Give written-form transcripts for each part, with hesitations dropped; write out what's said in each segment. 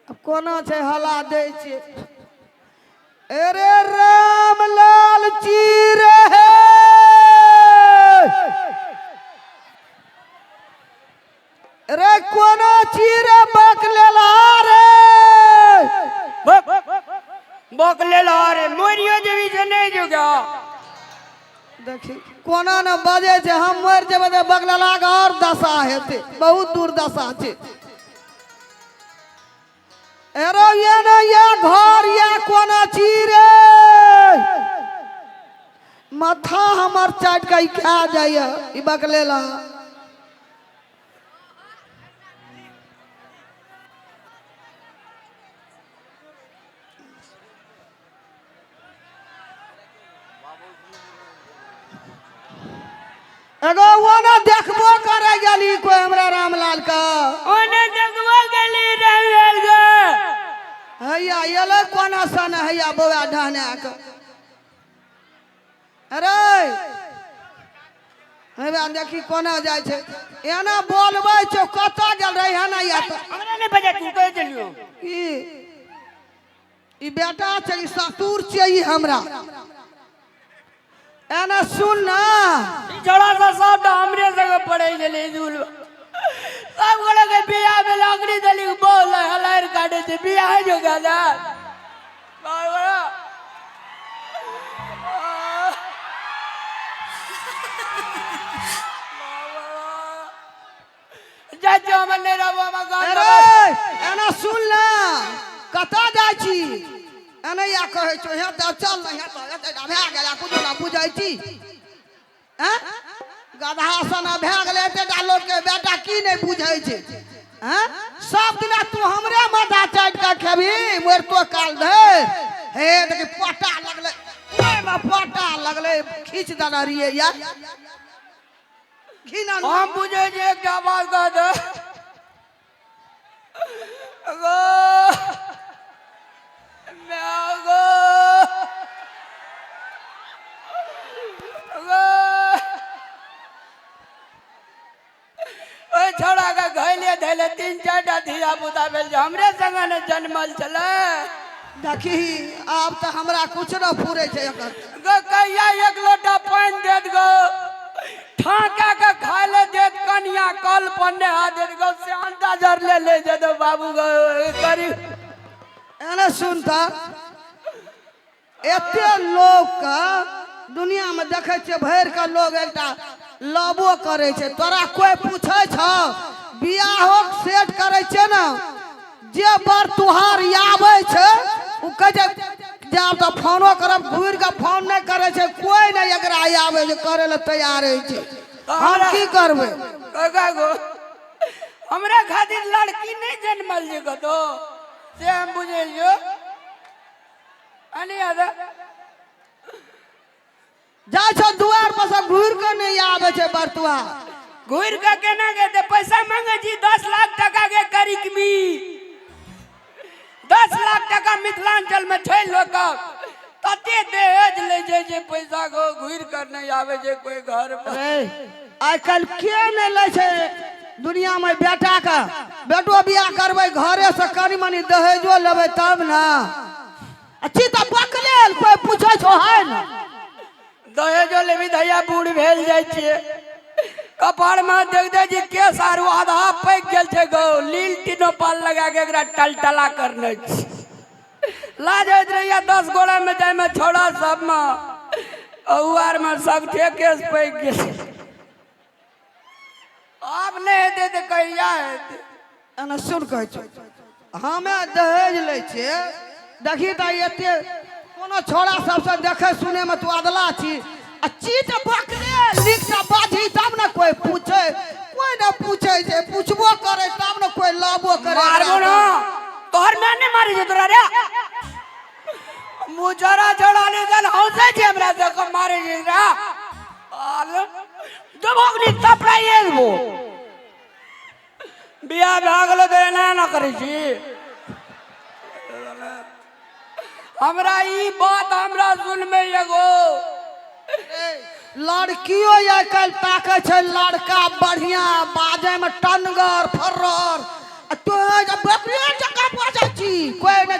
आब कोना छै हला दै छै। अरे रामलाल चीर हे, रे कोना चीर बक लेला रे? बक लेला रे, मरियो जेबी से नहीं जुगा। देखी कोना ने बजे छै, हम मरि जेबै तऽ बगललाके आओर दशा हेतै, बहुत दुर्दशा छै। एरो ये ने ये घर ये कोना छी रे? माथा हमर चाटि कऽ ई खा जाइए ई बकलेला। एगो वो ना देखबो करे गेली कोई हमरा रामलाल का। ओने देखबो गेली रामलाल के। हैया एलै कोना सन, हैया बौआ ढहना के। अरे हैया देखी कोना जाइ छै, एना बोलबै छौ कतऽ गेल रही? है ना या तऽ हमरा नहि बजा, तू कहि देलियो। ई ई बेटा छै, ई ससुर छियै ई हमरा। एना सुन ना, ई छौड़ा सब सबटा हमरे संगे पढ़ै छलै इसकुल। सब गोटे के बियाह भेल, अगनी देली बोल हलारि काटै छै, बियाह होइ छौ गाजा। जाइ छियौ, हमर नहि रहबो हमर घर। अरे एना सुन ना, कतऽ जाइ छी? एना या कहै छौ, हे तऽ चल ने, हे तऽ एते टा भए गेल, कुछो ना बुझै छी। हैं गधा सन भए गेलै एते टा लोकके बेटा, की नहि बुझै छै? हैं सब दिना तू हमरे माथा चाटि कऽ खेबही मरितो काल धरि? हे देखी पटा लगलै, ओहिमे पटा लगलै, खींच देने रहियै यार घिना। हम बुझै छी एकटा बात कह दे गो my go गो। ओहि छौड़ा के घैले धैले तीन चारिटा धिया पुता भेल जे हमरे संगे ने जन्मल छलै। देखी आब तऽ हमरा कुछ न फुरै छै एकर। गो कहिया एक लोटा पानि देत गो, ठाका के खाय ले देत, कनिया कल पर नहा देत गो, से अंडा जर ले ले जेतो बाबू गो करी। एने सुन तऽ, एते लोक के दुनिया में देखै छियै भरि के लोग एकटा लबो करै छै, तोरा कोइ पूछै छौ? बियाहो सेट करै छै ने, जे बर तुहार आबै छै ओ कहै छै जे आब तऽ फोनो करब, घुरि कऽ फोन नहि करै छै कोइ, नहि एकरा आबै छै करै लए तैयार होइ छै। हम की करबै काका गो? हमरा खातिर लड़की नहि जन्मल जे कतौ, से हम बुझै छियौ। अनी आदा जाइ छौ दुआर पर से घुरि कऽ नहि आबै छै बरतुआ। घुरि कऽ केना के पैसा मांगे छी? 10 लाख टका के करीकमी, 10 लाख टका मिथिलांचल में छै लोकक, तते दहेज लै छै जे पैसा गो घुरि कर नहि आबै छै कोई घर पर। रे आइ काल्हि के नहि लै छै दुनिया में बेटा के? बेटो बियाह करबै घरे से कनि मनि दहेजो लेबै तब ने। अच्छी तऽ बकलेल कोई पूछै छौ है ने? दहेजो लेबी धैया बूढ़ भेल जाइ छियै, कपार में देख दे जी केस आरू आधा पैक गेल छै गो, लील टीनो पाल लगा के एकरा टलटला करने छै। लाज होइत रहैया 10 गोड़ा में जाय में, छौड़ा सब में अहू आर में सबके केस पैक गेल। आब नहि हेतै तऽ कहिया हेतै? एना सुन, कहै छौ हमे दहेज लै छियै। देखी तऽ एते कोनो छोड़ा सबसँ देखै सुनैमे तू अदला छी आ चीज बकरे नीकसँ बाजही तब ने कोइ पूछै। कोइ ने पूछै छै, पूछबो करै तब ने कोइ लबो करै। मारबो ना तोहर माय नहि मारै छै तोरा रे। मुजरा छौड़ा ने जन हौसै छै हमरा सबके मारै छै रे। आल देबो नी तपड़ाइए देबो। बियाह भए गेलो तऽ एना एना करै छी। हमरा ई बात हमरा सुनमे एगो लड़कियो आइ काल्हि ताकै छै लड़का बढ़िया बाजैमे टनगर फर्रर, आ तोहे जे बकरिये जकाँ बाजै छी।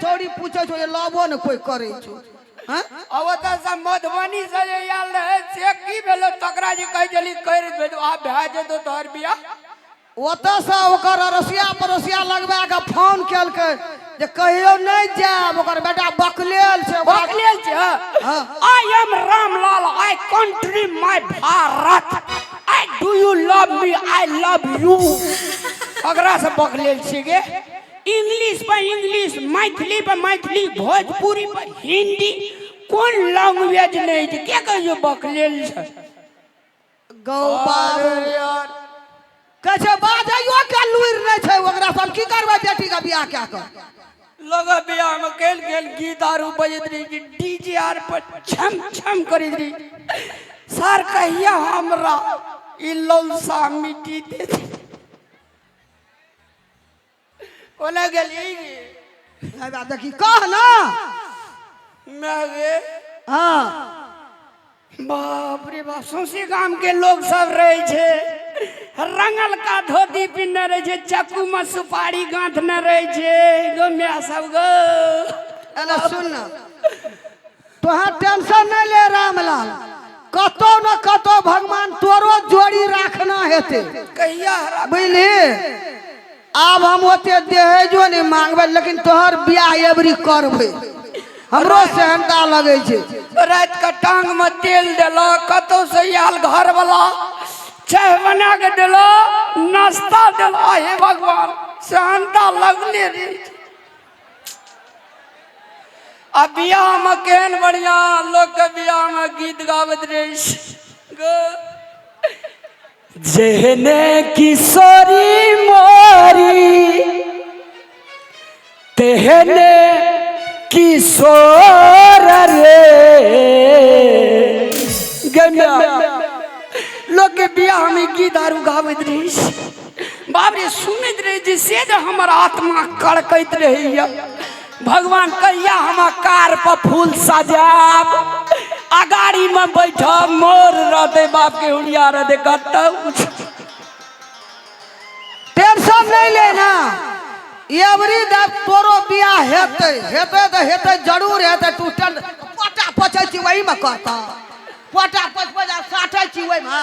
छौड़ी पूछै छौ जे लवो ने कोई करै छौ। हँ? आ ओतऽ से मधुबनी से जे आयल रहै से की भेलो तकरा जे कहै छली करि भेजो आब भए जेतौ तोहर बियाह। ओतऽसँ ओकर अड़ोसिया पड़ोसिया लगबा कऽ फोन केलकै जे कहियो नहि जायब, ओकर बेटा बकलेल छै। बकलेल छै। हाँ। I am Ramlal, I country my Bharat, I do you love me, I love you. ओकरा से बकलेल छी गे। इंग्लिश पर इंग्लिश, मैथिली पर मैथिली, भोजपुरी पर हिंदी, कोन लैंग्वेज नहि छै? के कहियो बकलेल छै? गौ बाबू कहै छै बाजैयो के लुरि नहि छै ओकरा सब, की करबै बेटी के बियाह कए कऽ? लोग बियाह में गेल गेल गीत आरू बजैत रही, डीजे आर पर छम छम करैत रही। सर कहिया हमरा ई लौलसा मिट्टी दे दे। कोना गेली? हे देखी कह ना। मैं गे। हाँ। बाप रे बाप, सौंसे गाम के लोग सब रहे छे, रंगल का धोती पिन्हने रहे छे, चक्कू में सुपारी गांथने रहे छे। गो my सब गो। एना सुन ना, तोहा टेंशन नहीं ले रामलाल, कतौ न कतौ भगवान तोरो जोड़ी राखना हेतै। कहिया? बुझली, आब हम ओते दहेजो नहीं मांगबै, लेकिन तोहर बियाह एबरी करबै, हमरो सेहनता लगै छै। रात के टांग में तेल देलक, कतौ से आयल घर वाला चाय बना के देलक, नाश्ता देलक। हे भगवान, सेहनता लगले रहे। आ बियाह में केहन बढ़िया लोग के बियाह में गीत गाबैत रहे छै। जेहने किशोरी मोरी तेहने किशोर रे। गम्या लोग के बियाह में गीत आरू गाबैत रहे छै। बाप रे, सुनैत रहे छी से जे हमर आत्मा कड़कैत रहैया। भगवान कहिया हम कार पर फूल सजायब, अगाड़ी में बैठब, मोर रहते, बाप के हुड़िया रहते कतौ। टेंशन नहीं लेना, एवरी दब तोरो बियाह हेतै, हेतै तऽ हेतै, जरूर हेतै। तू टेंशन पोटा पचै छी वही में कहता, पोटा पच पच आ साटै छी ओहिमे।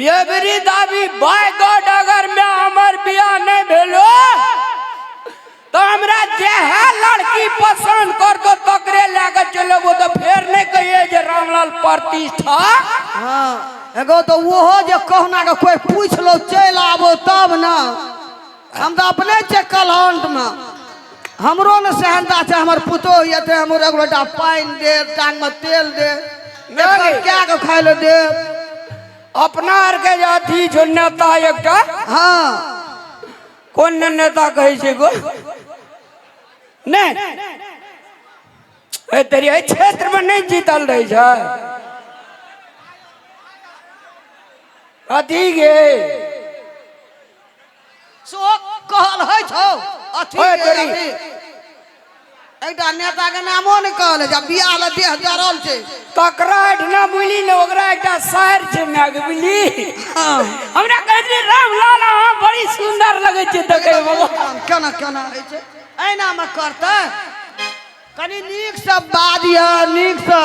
एवरी दाबी बाय गॉड, अगर मैं हमर बियाह नहीं भेलो तो हमरा जे है लड़की पसंद कर दो तकरे लए के चलेबो, तो फेर नहीं कहिए जे रामलाल प्रतिष्ठा। हाँ एगो तो ओहो जे कहुना के कोई पूछ लो चलि आबो तब ना। हम तऽ अपने छियै कलहंट में, हमरो ने सेहनता छै हमर पुतोह एतै, हमर एक लोटा पानि दे, टांग में तेल दे, एकर कए के खाय लए दे। अपना आर के जे अथी छौ नेता एकटा। हाँ। कोन ने नेता कहै छै गो? नहि ए तेरी एहि क्षेत्र में नहि जीतल रहै छै अथी गे। सो कहल होइ छौ अथी ओए के तोरी। अथी। एकटा नेता के नामो नहि कहल जा, बियाह लए देह जरल छै। तकरा एहिठिना बुझली ने, ओकरा एकटा शहर छै मायके बुझली। हाँ। हमरा कहैत रही रामलाल अहाँ बड़ी सुन्दर लगै छै देखै मे। केना केना होइ छै एनामे करतै? कनि नीकसँ बाजिह, नीकसँ।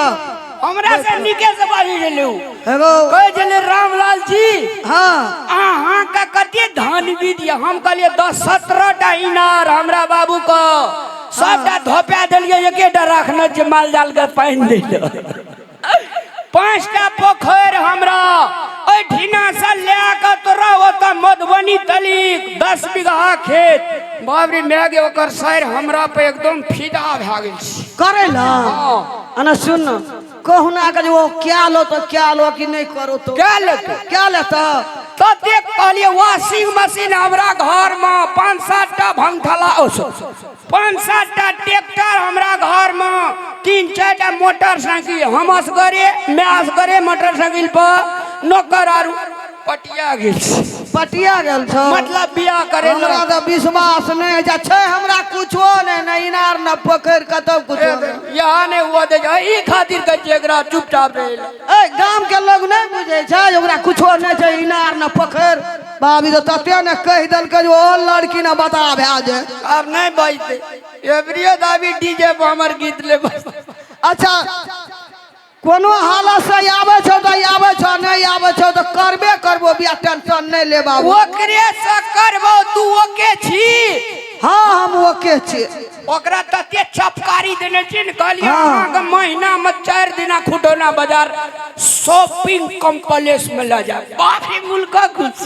हमरा से नीके से बाजै छलै उ। हेलो। कहै छलै रामलाल जी, हाँ, अहाँके कते धन बीत यऽ? हम कहलियै 10-17 टा इनार हमरा बाबू के, सबटा धोपा देलियै, एकेटा राखने छियै माल जाल के पानि दै लए। 5टा पोखरि हमरा, एहिठिना से लए कऽ तोरा ओतऽ मधुबनी तलिक 10 बीघा खेत। बाप रे माय गे, ओकर सर हमरा पर एकदम फिदा भए गेल छै। करै ला। हाँ। अना सुन, कहुना के जे ओ क्या लो तो क्या लो कि नहीं करो तो क्या लेतौ? क्या लेतौ? तो देख कहलिए वॉशिंग मशीन हमरा घर में, 5-7 टा भंगठला, 5-7 टा ट्रैक्टर हमरा घर में, 3-4 टा मोटरसाइकिल, हम असगरे, मैं असगरे मोटरसाइकिल पर, नौकर आरू पटिया गेल छी। पटिया गेल छौ? मतलब बियाह करे ला। हमरा तऽ विश्वास नहि होइ छै, हमरा कुछो नहि, ने इनार ने पोखरि, कतौ कुछो नहि। बियाह नहि हुअ दै छै। एहि खातिर कहै छियै एकरा चुपचाप रहै लए। ए गाम के लोग नहि बुझै छै, ओकरा कुछो नहि छै, इनार न पोखरि। बाबी तऽ तते ने कहि देलकै जे ओ लड़की ने बता भए जाय। आब नहि बजतै एबरियो दाबी डीजे पर हमर गीत ले बजतै। अच्छा कोनो हालत से आबै छौ तऽ आबै छौ, नहि आबै छौ तऽ करबे करबो बियाह, टेंशन नहि ले बाबू। ओकरे से करबो, तू ओके छी? हाँ हम ओके छी। ओकरा तते चपकारी देने छी ने, कहलियै हाँ। अहाँके महीना में 4 दिना खुटौना बाजार शॉपिंग कॉम्प्लेक्स में लऽ जायब। बाप रे मुल्का खुश।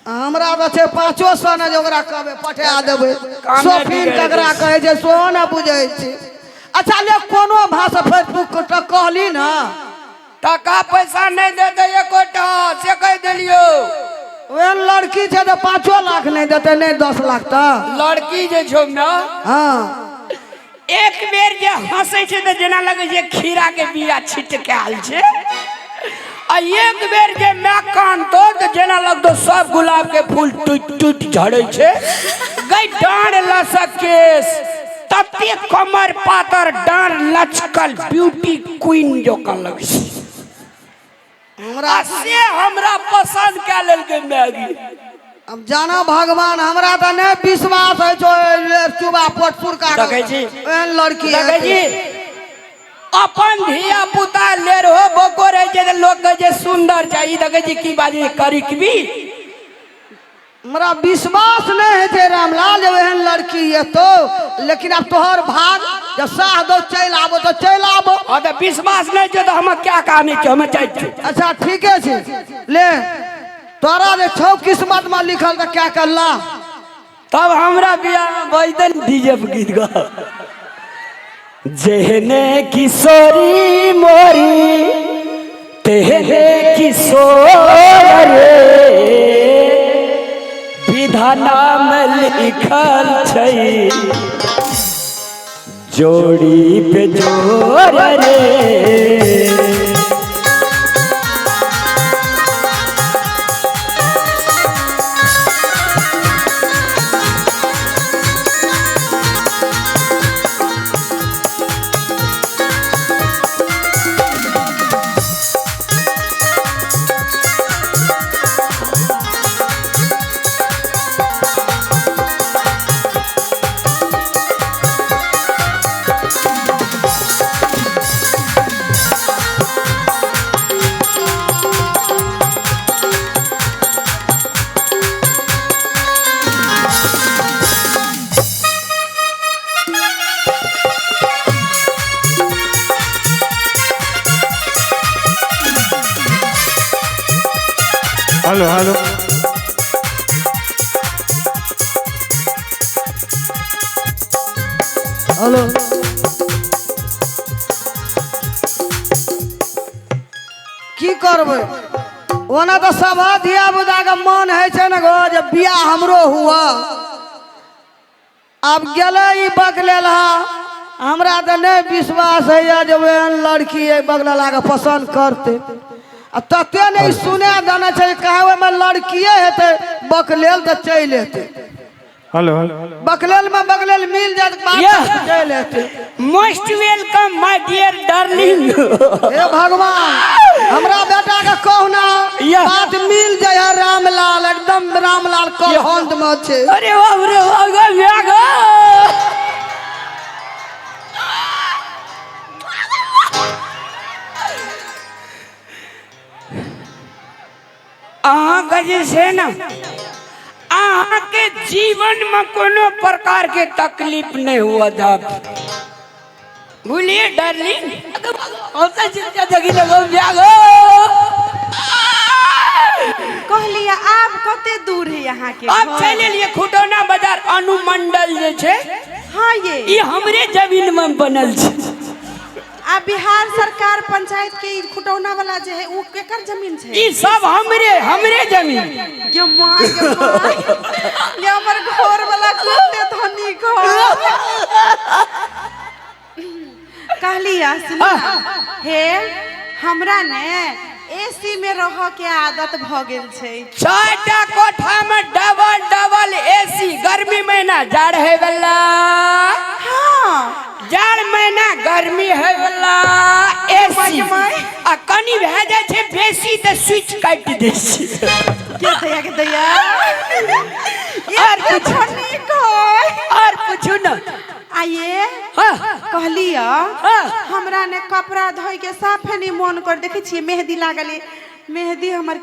हमरा तऽ छै 500 ने जे ओकरा कहबै पठा देबै। कामे शॉपिंग बिगड़ि ककरा गेल। कहै छै सेहो ने बुझै छै। अच्छा ले कोनो भाषा फेसबुक तऽ कहली ने। टाका पैसा नहि देतै एकोटा, से कहि देलियौ। ओहन लड़की छै तऽ 5 लाख नहि देतै, नहि 10 लाख तऽ। लड़की जे छौ ने, हाँ एक बेर जे हंसै छै तऽ जेना लगै छै खीरा के बिया छिटकायल छै, आ एक बेर जे my कानतो तऽ जेना लगतो सब गुलाब के फूल टूटि टूटि झड़ै छै। गई डाँड़ लसक केश, तते कमर पातर, डाँड़ लचकल, ब्यूटी क्वीन जकाँ लगै छै। हमरा आ से हमरा पसन्द कए लेलकै मैगी। अब जाना भगवान, हमरा तऽ नहि विश्वास होइ छौ चुबा पटसुरका के। देखै छी? एहन लड़की देखै छी हेतै। अपन धिया पुता लेरहो बोको रहै छै तऽ लोक कहै छै सुन्दर छै। ई देखै छी की बाजै छै, करिकबी। हमरा विश्वास नहि होइ छै रामलाल जे एहन लड़की एतौ, लेकिन आब तोहर भाग जब साह दो चलि आबो तऽ चलि आबो। हँ तऽ विश्वास नहि छै तऽ हम क्या कहानी छै, हम जाइ छी। अच्छा ठीके छै, ले तोरा जे छौ किस्मत में लिखल तऽ क्या करला। तब हमरा बियाह में बजतै ने डीजे पर गीत गा। जेहने किशोरी मोरी तेहने किशोर रे, विधाना में लिखल छै जोड़ी पे जोर रे। Hello hello hello. की करबै, ओना तऽ सब धिया पुता के मन होइ छै ने गो जे बियाह हमरो हुआ। आब गेलै ई बकलेलहा, हमरा तऽ नहि विश्वास होइए जे ओहन लड़की एहि बकलेलहाके पसन्द करतै। आ तते ने ई सुने देने छै कहाँ ओहिमे लड़किए हेतै बकलेल तऽ चलि एतै। हेलो हेलो बकलेल में बकलेल मिल जात बात Yeah. चलि एतै। Most welcome my dear darling. हे भगवान हमरा बेटा के कहुना Yeah. बात मिल जाय है। रामलाल एकदम रामलाल कलहंत में छै। अरे बाप रे बाप गो बियाह गो। अहाँके जे छै ने, अहाँके जीवन में कोनो प्रकार के तकलीफ नहीं हुआ था, बुझलिए डार्लिंग। कहलिए आब कते दूर है यहाँ के? आब चलि एलिए खुटौना बाजार अनुमंडल जे छै। हाँ ये ई हमरे जमीन में बनल छै। आ बिहार सरकार पंचायत के ई खुटौना वाला जे है वो केकर जमीन छै? ई सब हमरे हमरे जमीन। गे माँ गे माँ, ये हमर घर वाला कते धनी घर। कहलिए सुनू ना, हे हमरा ने एसी में रह के आदत भ गेल छै। 6टा कोठा में डबल डबल एसी, गर्मी महीना जाड़ है वाला। हाँ जाड़ महीना गर्मी। गर्मी है वाला एसी my. आ कनी भए जाइ छै बेसी तऽ स्विच काटि दै छै। के दैया के दैया। और ये कुछ? नीक है। और पूछू न। आइए। हाँ। कहलिय। हाँ। हमरा ने कपड़ा धोइ के साफे नहीं मन कर, देखै छियै मेहदी लागल ये। मेहदी हमर